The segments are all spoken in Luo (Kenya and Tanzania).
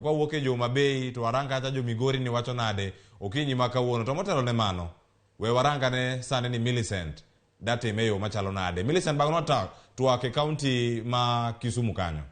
Kwawuok e jo Homa Bay to warang kacha jo Migori ni wacho nade okinyi ma kawuono. To motelo ne mano, we warang ane sani ni Millicent datime e yo machalo nade. Millicent bang' nwa twak e kaunti ma Kisumu kanyo.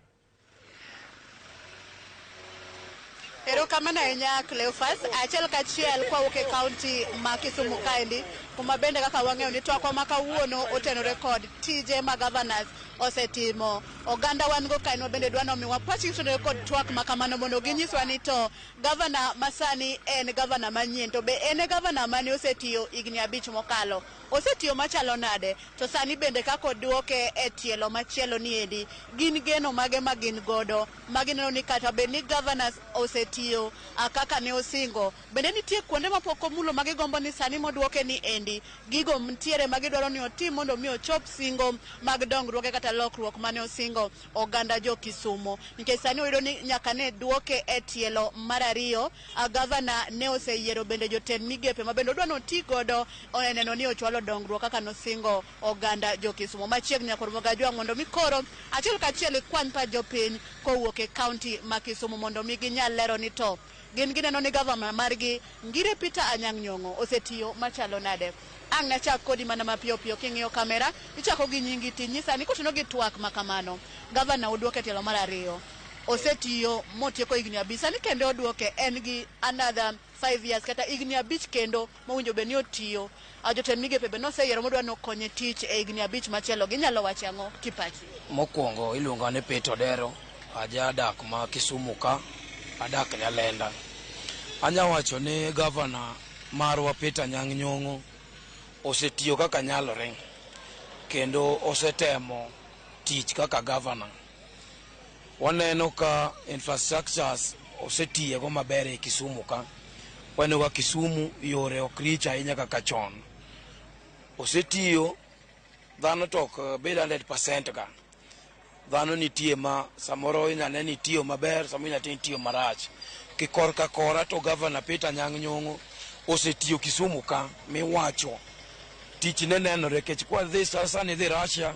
Erokamano ahinya Cleophas. Achiel kachiel kwawuok e kaunti ma Kisumu kaendi, kuma bende kaka wang'eyo ni twakwa ma kawuono otenore kod tije ma governors osetimo. Oganda wan go kae bende dwa ni omiwa pachgi otenore kod twak ma kamano mondo ginyiswa ni to gavana masani en gavana manyien to be en e gavana mane osetiyo higni 5 mokalo. Osetiyo machalo nade? To sani bende kaka oduoke e tielo machielo ni endi, gin geno mage ma gin godo ma gineno ni kata bed ni governors osetiyo kaka ne osingo, bende nitie kuonde mapok omulo ma gigombo ni sani moduoke ni endi gigo ntiere ma gidwaro ni otim mondo mi ochop singo mag dongruoge kata lokruok mane osingo oganda jo Kisumu. Nikech sani oyudo ni nyaka ne duoke e tielo mar 2, gavana ne oseyiero bende jotend migepe ma bende odwa ni oti godo e neno ni ochwalo dongruok kaka nosingo oganda jo Kisumu. Machiegni nyaka Ramogi Ajwang' mondo mi koro achiel kachiel ikwany pach jopiny kowuok e kaunti ma Kisumu mondo mi ginyal lero ni to gin gineno ni gavana margi Ngire Peter Anyang' Nyong'o osetiyo machalo nade. Ang' nachak kodi mana mapiyo piyo king'iyo kamera, ichako gi nyingi tinyisa ni koteno gi twak ma kamano. Gavana oduoke tielo mar 2. Osetiyo motieko higni 5. Sani kendo oduoke en gi another 5 years kata higni 5 kendo mowinjo bed ni otiyo. Jotend migepe be noseyiero modwa ni okonye tich e higni 5 machielo. Ginyalo wacho ang'o kipachi? Mokwongo iluonga ni Peter Odero, aja dak ma Kisumu ka, adak Nyalenda. Anya wacho ni gavana marwa Peter Anyang' Nyong'o osetiyo kaka nyalore kendo osetemo tich kaka gavana. Waneno ka infrastructures osetiyogo maber e Kisumu ka. Waneno ka Kisumu yore ok richo ahinya kaka chon. Osetiyo, dhano to ok bed 100% ga. Dhano nitie ma samoro inyalo neno ni itiyo maber, samoro inyalo neno ni itiyo marach. Kikorka kora to gavana Peter Anyang' Nyong'o osetiyo Kisumu ka miwacho tich ne nenore nikech kwa dhi sani idhi Russia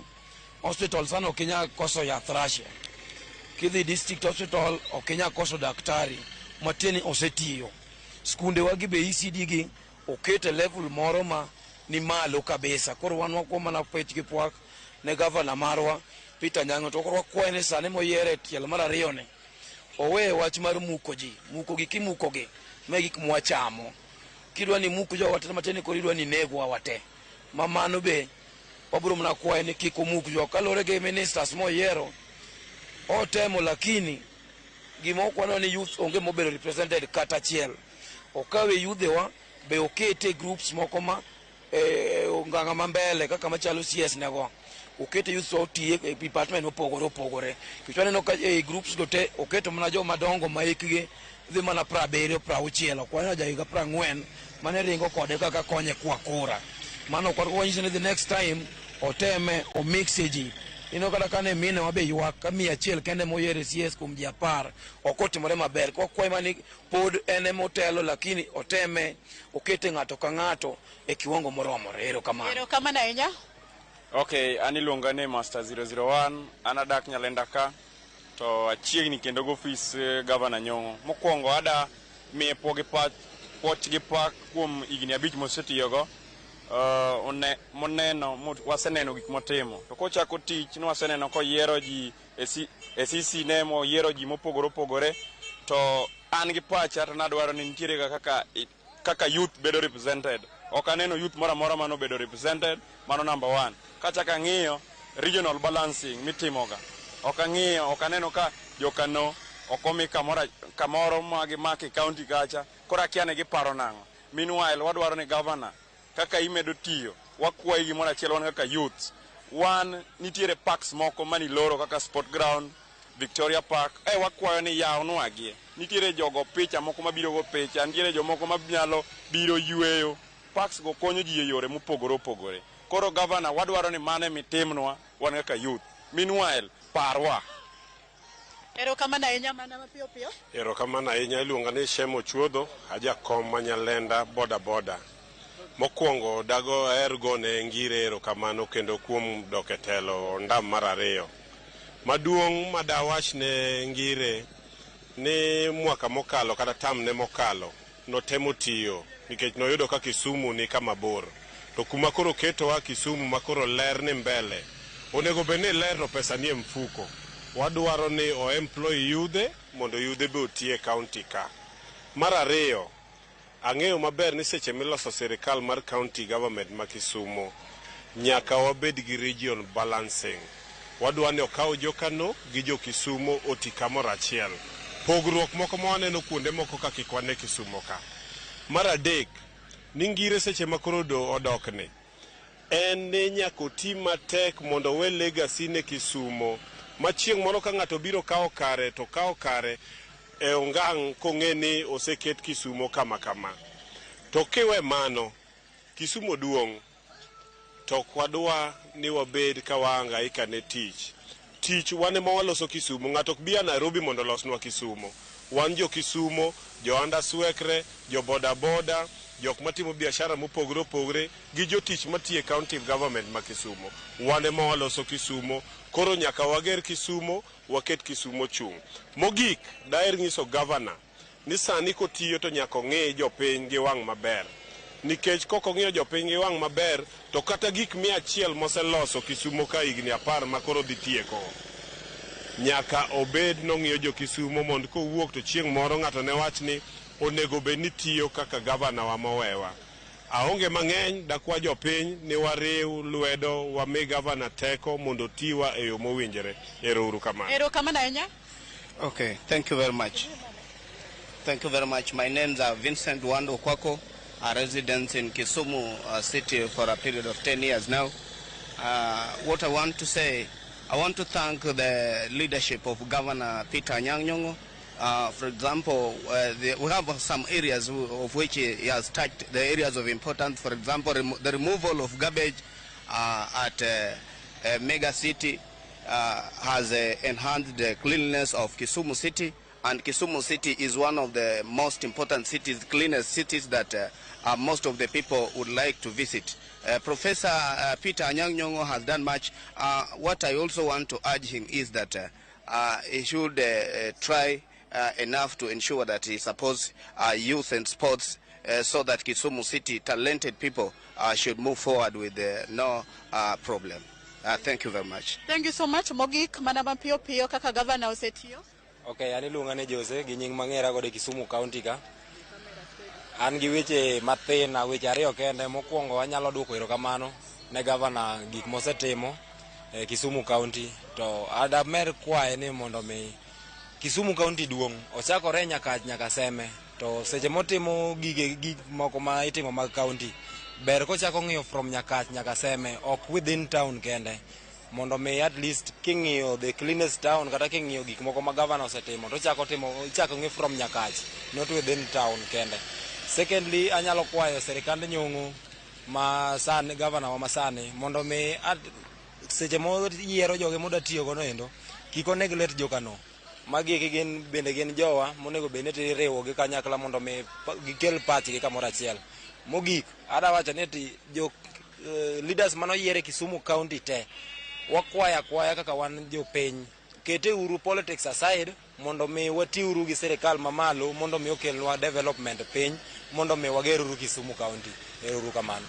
hospital sana ok inyal koso yath Russia. Kidhi district hospital ok inyal koso daktari matiende ni osetiyo. Skunde wagi be ECD gi okete level moro ma ni malo kabisa. Koro wan wakuo mana pech gi pwak ne gavana marwa Peter Anyang' to koro wakwaye ni sani moyiere tielo mar 2 ni owe wach mar muko ji. Muko gi kimuko gi ma gik mwachamo. Kidwa ni muk jowa te matiende koro idwa ni inegwa wate. Ma mano be wabiro mana kwaye ni kik omuk jowa. Kaluwore gi ministers moyiero otemo, lakini gima ok waneno ni youth onge mobedo represented kata achiel. Okawe yudhewa be okete groups moko ma nganga ma mbele kaka machalo CS nego. Okete youth otiye e department mopogore opogore. Nikech waneno ka e groups go te oketo mana joma dongo ma hikgi dhi mana 70, 60. Ok waneno ja higa 40 mane ringo kode kaka konye kwa kura. Mano ok wanyiso ni the next time oteme omixe ji. Ineno kata kane mine wa be ywak ka 100 kende moyier e CS kuom ji 10 ok otimore maber. Kwa kwaye mani pod en ema otelo lakini oteme okete ng'ato ka ng'ato e kiwango moromore. Erokamano. Erokamano ahinya. Okay, an iluonga ni Master 001, an adak Nyalenda ka, to achiegni kendo go ofis Gavana Nyong'o. Mokwongo ada miye puoch gi pak kuom higni 5 mosetiyogo, moneno, waseneno gik motimo. To kochako tich, nwaseneno koyiero ji e CC ne moyiero ji mopogore opogore, to an gi pacha to nadwaro ni nitiere ga kaka youth bedo represented. Ok aneno youth moro amora mano bedo represented, mano number 1. Kachako ang'iyo regional balancing mitimoga. Ok ang'iyo, ok aneno ka jokano ok omi kamoro ma gimako e county kacha, koro akia ni giparo nang'o. Meanwhile, wadwaro ni governor kaka imedo tiyo, wakwayi gimoro achiel wan kaka youths. Wan nitiere parks moko maniloro kaka Sport Ground, Victoria Park, wakwayo ni yawnwagi. Nitiere jogo picha moko mabiro go picha, nitiere jomoko manyalo biro yweyo. Parks go konyo ji e yore mopogore opogore. Koro governor wadwaro ni mano emitimnwa wan kaka youth. Meanwhile, parwa. Erokamano ahinya mana mapiyo piyo. Erokamano ahinya, iluonga ni Shemo Chuodho, ajakom ma Nyalenda boda boda. Mokwongo dago aher gone Ngire erokamano kendo kuom dok e telo ondam mar 2. Maduong' madawach ne Ngire Ni mwaka mokalo kata term ne mokalo notemo tiyo nikech noyudo ka Kisumu ni kama bor. To kuma koro ketowa Kisumu ma koro ler ni mbele. Onego bed ni ler to pesa nie mfuko. Wadwaro ni o employ yudhe mondo yudhe be oti e county ka. Mar ariyo, ang'eyo maber ni seche miloso sirikal mar county government ma Kisumu nyaka wabed gi region balancing. Wadwa ni okaw jo Kano gi jo Kisumu oti kamoro achiel. Pogruok moko ma waneno kuonde moko ka kik wane Kisumu ka. Mar adek, ni ngire seche ma koro odokni, en ni nyaka oti matek mondo owe legacy ne Kisumo ma chieng' moro ka ng'ato biro kawo kare to kawo kare e ongang' kong'e ni oseket Kisumo kama kama. To kiwe mano, Kisumo duong' to ok wadwa ni wabed ka wahangaika ne tich. Tich wan ema waloso Kisumo, ng'ato ok bi a Nairobi mondo olosnwa Kisumo. Wan jo Kisumo, jo Andaswekre, jo boda boda, jok matimo biashara mopogore opogore gi jotich matiyo e county government ma Kisumo. Wan ema waloso Kisumo, koro nyaka wager Kisumo, waket Kisumo chung'. Mogik, daher nyiso governor ni sani kotiyo to nyaka ong'i jopiny gi wang' maber. Nikech kok ong'iyo jopiny gi wang' maber, to kata gik 100 moseloso Kisumo ka higni 10 ma koro dhi tieko. Nyaka obed nong'iyo jo Kisumo mondo kowuok to chieng' moro ng'ato ne wach ni onego bed ni tiyo kaka gavana wa mowewa. Aonge mang'eny dakwa jopiny ni wariw lwedo wami gavana teko mondo otiwa e yo mowinjore. Ero uru kamano. Erokamano ahinya. Okay, thank you very much. Thank you very much. My name's Vincent Wando Kwako, a resident in Kisumu city for a period of 10 years now. What I want to say, I want to thank the leadership of Governor Peter Anyang' Nyong'o. For example, we have some areas of which he has touched, the areas of importance. For example, the removal of garbage at Mega City has enhanced the cleanliness of Kisumu City. And Kisumu City is one of the most important cities, cleanest cities that most of the people would like to visit. Professor Peter Anyang' Nyong'o has done much. What I also want to urge him is that he should try enough to ensure that he supports youth and sports so that Kisumu City talented people should move forward with no problem. Thank you very much. Thank you so much. Mogik mana mapiyo piyo kaka gavana osetiyo. Ok, an iluonga ni Jose gi nying mang'era godo e Kisumu County ka. An gi weche mathin, weche ariyo kende. Mokwongo anyalo duoko erokamano ne gavana gik mosetimo e Kisumu County. To adamer kwaye ni mondo mi Kisumu County duong', ochakore nyaka nyaka Seme. To seche motimo gige gik moko ma itimo mag county, ber kochako ng'iyo from Nyakach nyaka Seme, ok within town kende. Mondo mi at least king'iyo the cleanest town kata king'iyo gik moko ma gavana osetimo to chako timo ichako ng'i from Nyakach, not within town kende. Secondly, anyalo kwayo sirikand Nyong'o ma sani, gavana wa masani, mondo mi at seche moyiero joge modwa tiyo godo endo kik o neglect jokano. Magi eki gin bende gin jowa monego bed ni iriwo gi kanyakla mondo mi gikel pachgi kamoro achiel. Mogik, adwa wacho ni ti jo leaders manoyier e Kisumu County te, wakwaya akwaya kaka wan jopiny, kete uru politics aside mondo mi watiuru gi sirikal mamalo mondo mi okelnwa development piny mondo mi wageruru Kisumu County. Ero uru kamano.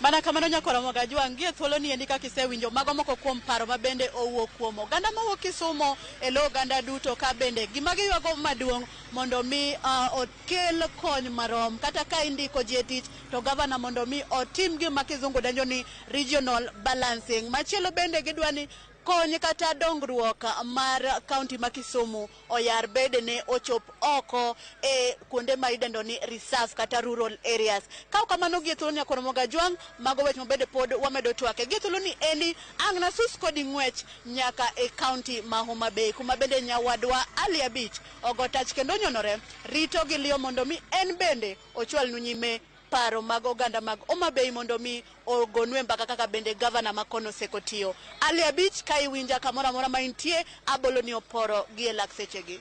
Mana kamano nyakwara Mwagajwang', gie thuolo ni endi kaka isewinjo mago moko kuom paro ma bende owuok kuom oganda mawuok Kisumo e lo oganda duto ka bende gima giywago maduong' mondo mi okel kony marom kata ka indiko ji e tich to gavana mondo mi otim gima kizungu dendo ni regional balancing. Machielo bende gidwa ni kony kata dongruok mar kaunti ma Kisumu oyar bedene ochop oko e kuonde ma idendo ni reserve kata rural areas. Ka kamano gie thuolo nyakwar Mogajwang', mago weche mabende pod wamedo twake. Gie thuolo ni endi ang' nasus kodi ng'wech nyaka e kaunti ma Homa Bay kuma bende nyawadwa Ali Abich ogo tach kendo onyonore rito gi liyo mondo mi en bende ochwalnu nyime paro mag oganda mag Homa Bay mondo mi ogonwe mbaka kaka bende gavana ma kono oseko tiyo. Ali Abich ka iwinja kamoro amora ma intie, abolo ni oporo gi e lak sechegi.